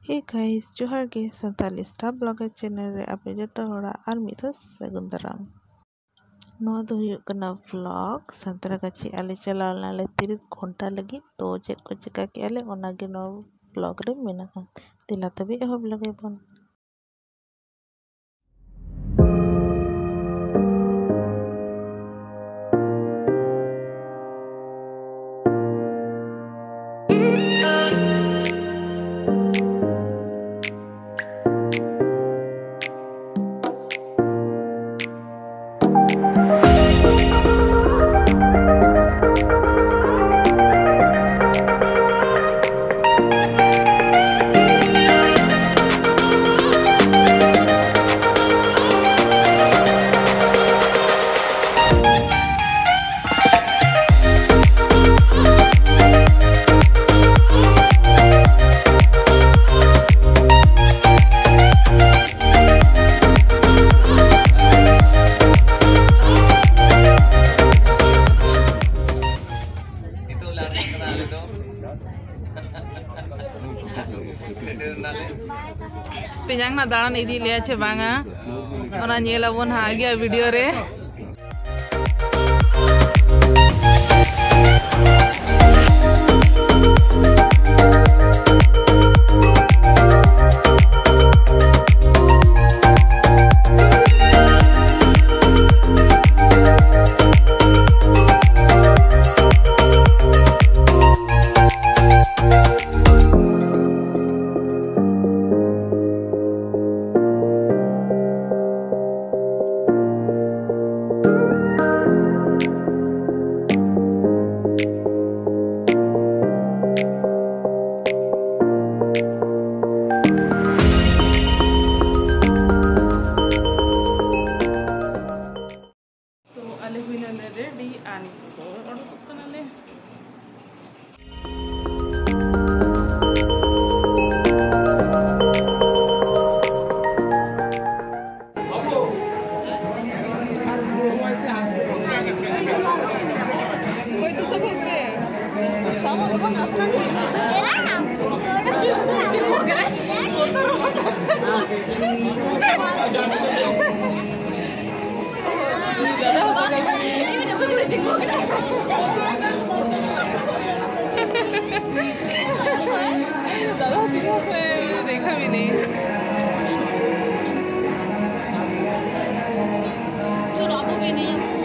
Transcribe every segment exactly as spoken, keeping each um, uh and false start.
Hey guys, ᱡᱚᱦᱟᱨ ᱜᱮ᱾ Santali Star Blogger channel ᱨᱮ ᱟᱯᱮ ᱡᱚᱛᱚ ᱦᱚᱲᱟᱜ ᱟᱨ ᱢᱤᱫ ᱫᱷᱟᱣ ᱥᱟᱹᱜᱩᱱ ᱫᱟᱨᱟᱢ᱾ ᱱᱚᱣᱟ ᱫᱚ ᱦᱩᱭᱩᱜ ᱠᱟᱱᱟ vlog᱾ ᱥᱟᱱᱛᱟᱨᱟᱜᱟᱪᱷᱤ ᱟᱞᱮ ᱪᱟᱞᱟᱣ ᱞᱮᱱᱟᱞᱮ ᱛᱤᱨᱤᱥ ᱜᱷᱚᱱᱴᱟ ᱞᱟᱹᱜᱤᱫ᱾ ᱛᱚ ᱪᱮᱫ ᱠᱚ ᱪᱮᱠᱟ ᱠᱮᱜᱼᱟ ᱞᱮ, ᱚᱱᱟ ᱜᱮ ᱱᱚᱣᱟ vlog ᱨᱮ ᱢᱮᱱᱟᱜᱼᱟ᱾ ᱫᱮᱞᱟ ᱛᱚᱵᱮ ᱮᱦᱚᱵ ᱞᱮᱜᱮ ᱵᱚᱱ᱾ ᱛᱮᱧᱟᱝ ᱱᱟᱜ ᱫᱟᱬᱟᱱ ᱤᱫᱤ ᱞᱮᱭᱟ ᱪᱮ ᱵᱟᱝᱟ, ᱚᱱᱟ ᱧᱮᱞ ᱟᱵᱚᱱ ᱦᱟᱸᱜ ᱟᱜᱮ ᱵᱷᱤᱰᱤᱭᱳ ᱨᱮ᱾ दादा, तुझे देखा भी नहीं। चलो, आपको भी नहीं है।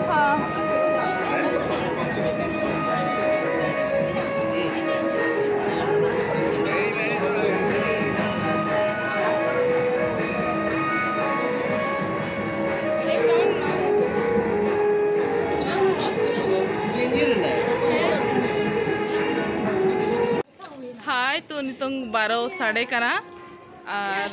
हाँ। ᱦᱟᱭ, ᱛᱚ ᱱᱤᱛᱚᱝ ᱵᱟᱨᱚ ᱥᱟᱰᱮ ᱠᱟᱱᱟ ᱟᱨ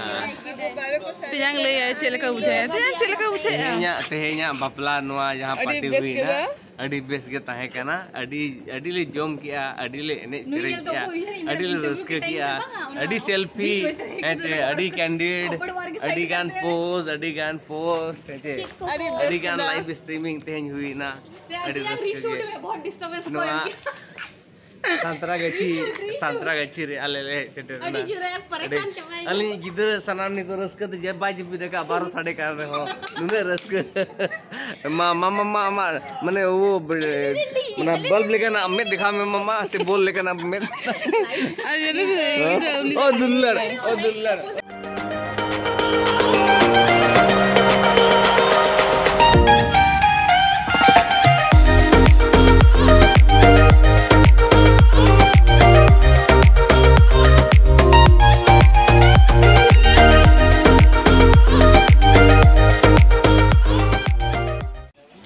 ᱛᱮᱭᱟᱝ ᱞᱟᱹᱭᱟᱭ ᱪᱮᱫ ᱞᱮᱠᱟ ᱵᱩᱡᱷᱟᱹᱣᱮᱫᱼᱟ᱾ ᱛᱮᱭᱟᱝ, ᱪᱮᱫ ᱞᱮᱠᱟ ᱵᱩᱡᱷᱟᱹᱣᱮᱫᱼᱟ? ᱛᱮᱦᱮᱧᱟᱜ, ᱛᱮᱦᱮᱧᱟᱜ ᱵᱟᱯᱞᱟ ᱱᱚᱣᱟ ᱡᱟᱦᱟᱸ ᱟᱹᱰᱤ ᱯᱟᱨᱴᱤ ᱵᱮᱥ ᱦᱩᱭᱱᱟ, ᱠᱮᱫᱟ᱾ ᱟᱹᱰᱤ ᱵᱮᱥ ᱜᱮ ᱛᱟᱦᱮᱸ ᱠᱟᱱᱟ᱾ ᱟᱹᱰᱤ, ᱟᱹᱰᱤ ᱞᱮ ᱡᱚᱢ ᱠᱮᱜᱼᱟ, ᱟᱹᱰᱤ ᱞᱮ ᱮᱱᱮᱡ ᱱᱩᱭ ᱥᱮᱨᱮᱧ ᱧᱮᱞ ᱫᱚ ᱠᱮᱜᱼᱟ, ᱠᱚ ᱩᱭᱦᱟᱹᱨ ᱤᱧ ᱟᱹᱰᱤ ᱞᱮ ᱢᱮᱱᱟ ᱨᱟᱹᱥᱠᱟᱹ ᱤᱱᱴᱟᱨᱵᱷᱤᱭᱩ ᱠᱮᱜᱼᱟ, ᱠᱮᱫᱟ ᱵᱟᱝᱟ, ᱚᱱᱟ ᱟᱹᱰᱤ ᱥᱮᱞᱯᱷᱤ, ᱵᱤᱪ ᱨᱮ ᱦᱮᱸ ᱪᱮ, ᱠᱤᱱᱛᱩ ᱟᱹᱰᱤ ᱠᱮᱱᱰᱤᱰ, ᱪᱷᱟᱯᱚᱲ ᱢᱟᱨ ᱜᱮ ᱟᱹᱰᱤ ᱥᱟᱭᱤᱰ ᱜᱟᱱ ᱠᱟᱛᱮ ᱯᱳᱡᱽ, ᱟᱹᱰᱤ ᱜᱟᱱ ᱯᱳᱡᱽ, ᱦᱮᱸ ᱪᱮ, ᱪᱮᱫ ᱠᱚ ᱟᱹᱰᱤ ᱯᱳᱡᱽ ᱵᱮᱥ ᱟᱹᱰᱤ ᱜᱟᱱ ᱠᱮᱫᱟ᱾ ᱞᱟᱭᱤᱵᱷ ᱥᱴᱨᱤᱢᱤᱝ ᱛᱮᱦᱮᱧ ᱦᱩᱭᱱᱟ, ᱛᱮ ᱟᱹᱰᱤ ᱟᱹᱰᱤ ᱜᱟᱱ ᱨᱟᱹᱥᱠᱟᱹ ᱨᱤᱥᱩᱴ ᱜᱮ᱾ ᱢᱮ, ᱵᱚᱦᱩᱛ ᱰᱤᱥᱴᱟᱨᱵᱮᱱᱥ ᱠᱚ ᱱᱚᱣᱟ ᱮᱢ ᱠᱮᱫᱟ᱾ ᱥᱟᱱᱛᱨᱟ ᱜᱟᱹᱪᱷᱤ, ᱥᱟᱱᱛᱨᱟ ᱜᱟᱹᱪᱷᱤ ᱨᱮ ᱟᱞᱮ ᱞᱮ ᱦᱮᱡ ᱥᱮᱴᱮᱨ ᱟᱹᱰᱤ ᱮᱱᱟ᱾ ᱡᱳᱨᱮ ᱯᱟᱨᱮᱥᱟᱱ ᱟᱹᱰᱤ, ᱪᱟᱵᱟᱭᱮᱱᱟ᱾ ᱟᱹᱞᱤᱧ ᱜᱤᱫᱽᱨᱟᱹ ᱥᱟᱱᱟᱢ ᱱᱤᱛᱚᱜ ᱨᱟᱹᱥᱠᱟᱹ ᱛᱮ ᱡᱮ ᱵᱟᱭ ᱡᱟᱹᱯᱤᱫ ᱟᱠᱟᱫ, ᱵᱟᱨᱚ ᱥᱟᱰᱮ ᱠᱟᱱ ᱨᱮᱦᱚᱸ ᱱᱩᱱᱟᱹᱜ ᱨᱟᱹᱥᱠᱟᱹ᱾ ᱢᱟ, ᱢᱟ, ᱢᱟ, ᱢᱟ, ᱟᱢᱟᱜ, ᱢᱟᱱᱮ, ᱳ, ᱵ-, ᱢᱟᱱᱮ, ᱵᱟᱞᱵ ᱞᱮᱠᱟᱱᱟᱜ ᱢᱮᱫ ᱫᱮᱠᱷᱟᱣ ᱢᱮ, ᱢᱟᱢᱟ, ᱥᱮ ᱵᱚᱞ ᱞᱮᱠᱟᱱᱟᱜ ᱢᱮᱫ᱾ ᱟᱨ ᱡᱟᱹᱱᱤᱡ ᱩᱱᱤ ᱫᱚ, ᱩᱱᱤ ᱫᱚ ᱳ, ᱫᱩᱞᱞᱟᱲ, ᱳ, ᱫᱩᱞᱞᱟᱲ᱾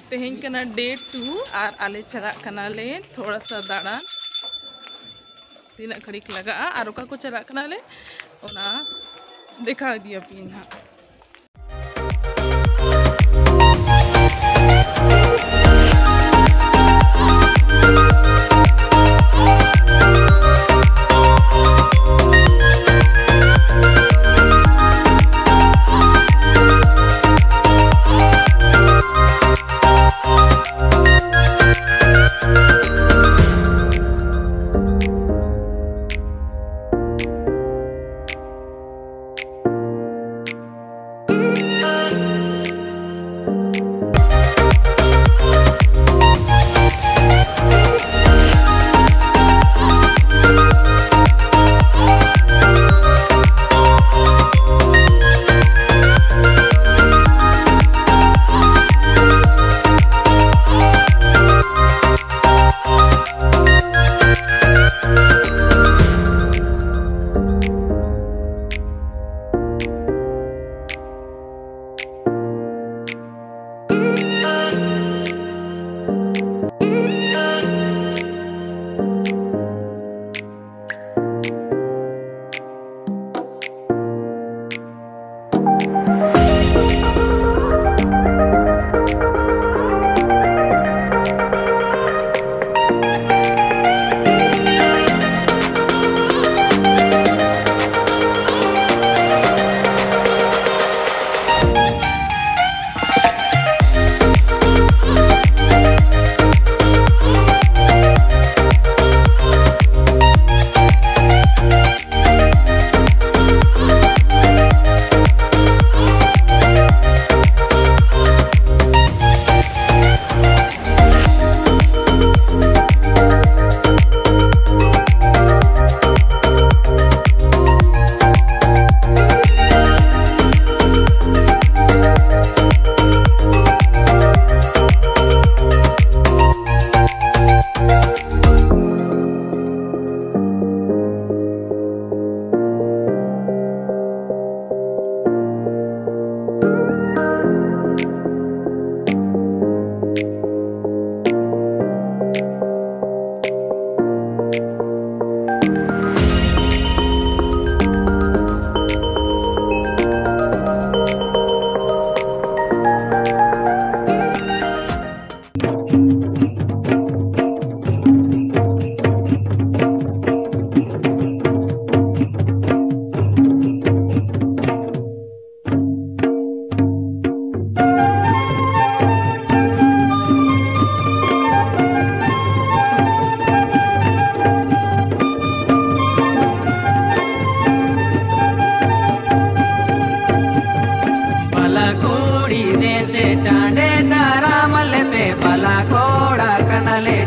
ᱛᱮᱦᱮᱧ ᱠᱟᱱᱟ ᱰᱮ ᱴᱩ ᱟᱨ ᱟᱞᱮ ᱪᱟᱞᱟᱜ ᱠᱟᱱᱟᱞᱮ ᱛᱷᱚᱲᱟ ᱥᱟ ᱫᱟᱬᱟᱱ᱾ ᱛᱤᱱᱟᱹᱜ ᱜᱷᱟᱹᱲᱤᱡ ᱞᱟᱜᱟᱜᱼᱟ ᱟᱨ ᱚᱠᱟ ᱠᱚ ᱪᱟᱞᱟᱜ ᱠᱟᱱᱟᱞᱮ, ᱚᱱᱟ ᱫᱮᱠᱷᱟᱣ ᱤᱫᱤᱭᱟᱯᱮᱭᱟᱹᱧ ᱦᱟᱸᱜ᱾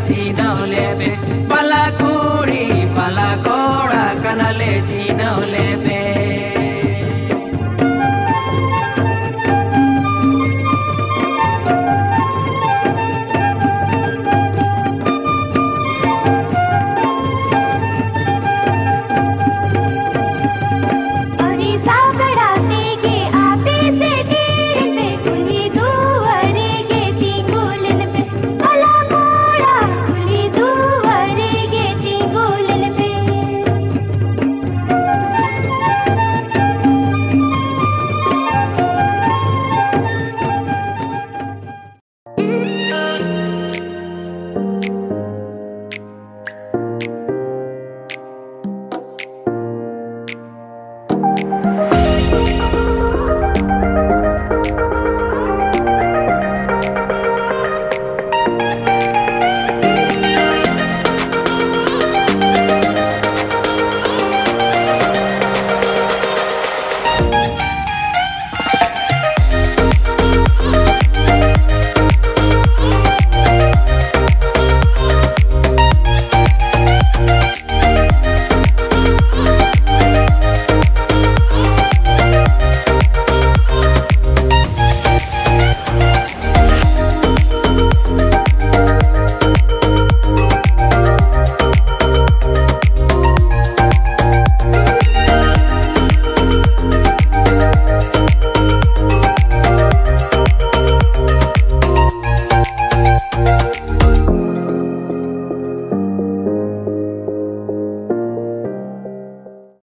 ᱪᱤᱱᱦᱟᱹᱣ ᱞᱮᱯᱮ, ᱵᱟᱞᱟ ᱠᱩᱲᱤ ᱵᱟᱞᱟ ᱠᱚᱲᱟ ᱠᱟᱱᱟᱞᱮ, ᱪᱤᱱᱦᱟᱹᱣ ᱞᱮᱯᱮ᱾